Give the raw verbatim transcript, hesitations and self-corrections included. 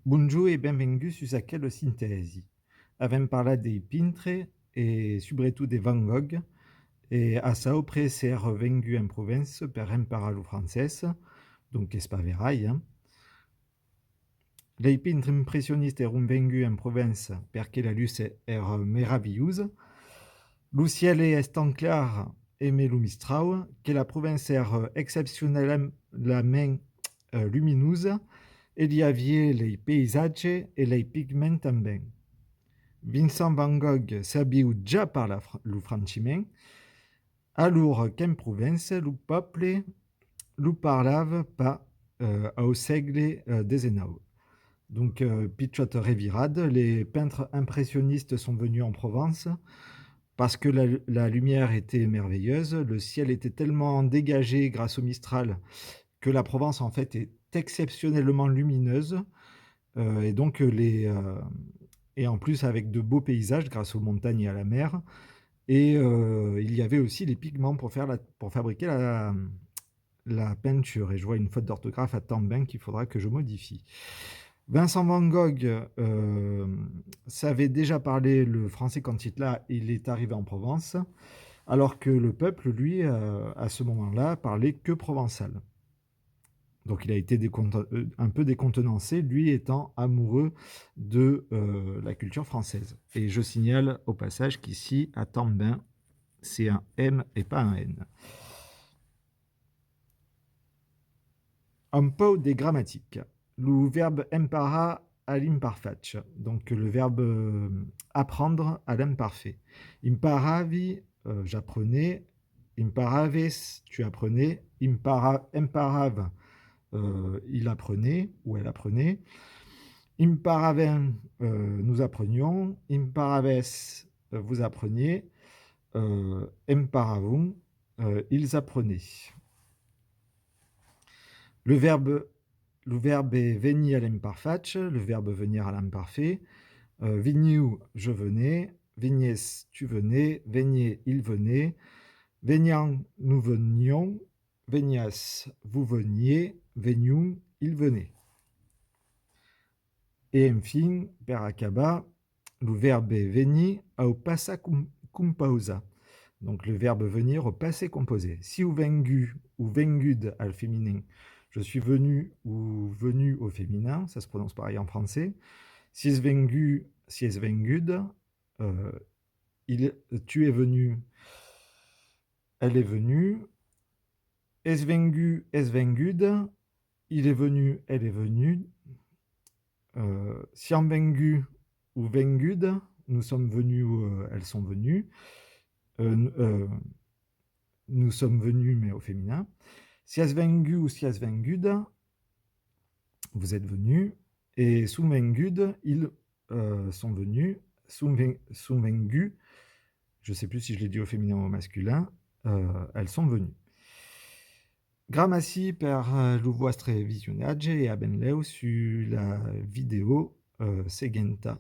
Bonjorn e benvenguts sus aquela sintèsi. Avèm parlat dei pintres e subretot de Van Gogh, e a saupre s'èra vengut en Provença per emparar lo francés, donc es pas verai, hein. Lei pintres impressionistes èron venguts en Provença perque la lutz èra meravilhosa. Lo cièl es tan clar emé lo mistrau que la Provença èra excepcionalament, eh, luminosa, e li aviá lei paisatges e lei pigments tanben. Vincent Van Gogh sabiu ja parlar fr-, lo francés, alora qu'en Provença lo pòble lo parlava pas, eh, au sègle, eh, dètz-e-nòu. Donc, euh, pichòta revirada, les peintres impressionnistes sont venus en Provence parce que la, la lumière était merveilleuse, le ciel était tellement dégagé grâce au mistral que la Provence, en fait, est exceptionnellement lumineuse. Euh, et donc, euh, les, euh, et en plus, avec de beaux paysages grâce aux montagnes et à la mer. Et, euh, il y avait aussi les pigments pour faire la, pour fabriquer la, la peinture. Et je vois une faute d'orthographe à Tambin qu'il faudra que je modifie. Vincent Van Gogh, euh, savait déjà parler le français quand il, là, il est arrivé en Provence, alors que le peuple, lui, euh, à ce moment-là, parlait que provençal. Donc il a été déconte-, euh, un peu décontenancé, lui étant amoureux de, euh, la culture française. Et je signale au passage qu'ici, à Tambin, c'est un M et pas un N. Un pauc de gramatica. Lo vèrb emparar a l'imparfach. Donc le verbe, euh, apprendre à l'imparfait. Imparavi, euh, j'apprenais. Imparaves, tu apprenais. Impara-, emparava, euh, il apprenait ou elle apprenait. Imparavem, euh, nous apprenions. Imparaves, euh, vous appreniez. Euh, emparavon, euh, ils apprenaient. Le verbe, lo vèrbe venir a l'imparfach, le verbe venir à l'imparfait. Euh, veniu, je venais. Venies, tu venais. Veniez, il venait. Veniam, nous venions. Venias, vous veniez. Venion, il venait. E enfin, per acabar, lo vèrbe venir au passat com-, compausat. Donc le verbe venir au passé composé. Siáu vengut o venguda al feminin. Je suis venu ou venu au féminin, ça se prononce pareil en français. Siás vengut, siás venguda, euh, il, tu es venu, elle est venue. Es vengut, es venguda, il est venu, elle est venue. Euh, siam venguts o vengudas, nous sommes venus ou, euh, elles sont venues. Euh, n-, euh, nous sommes venus, mais au féminin. Siás vengut o siás venguda, vous êtes venus. E son venguts, ils, euh, sont venus. Son ven-, son venguts, je sais plus si je l'ai dit au féminin ou au masculin, euh, elles sont venues. Gramací per, eh, lo vòstre visionatge e a benlèu sus la vidèo, eh, seguenta.